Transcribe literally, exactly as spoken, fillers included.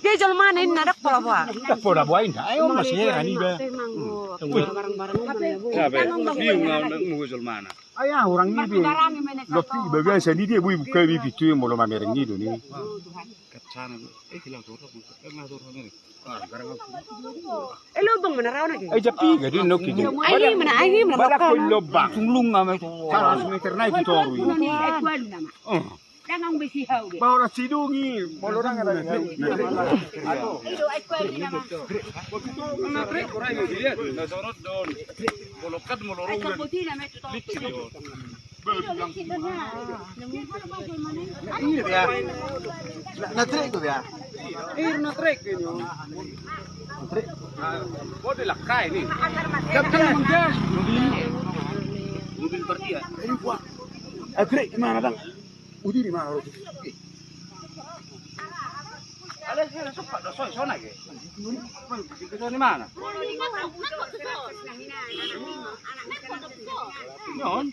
Dia jolmana inna, ndang pola boha. Ndang pola boha inna. Ayo, masih heran iba. Wih. Bingung au, ndang mau jolmana. Ayo, orang ni be. Lopi bagasan ni dia, bui buka bibit tu, molo mamereng ni do ni. Eh, lobang mana rawa lagi? Eh, japi, gadi nok ini. Ai, mana, ai, mana. Badak lobang. Lobang. Saratus meter naik tu toru. Jangan besi hau dia. Bawa orang sidungi. Molo orang ada. Ido, ai kuali nama. Molo kan, molo orang. Ido, lisi dona. Ini dia. Na, na trek tu dia. Ini na trek ini. Na trek. Kau di lakai ni. Mobil. Mobil berdia. Ini buat. Eh, trek di mana, Bang? Udi di mana, Bro? Ale, ale, sopat do, soi, sona ke. Di mana? Nyon.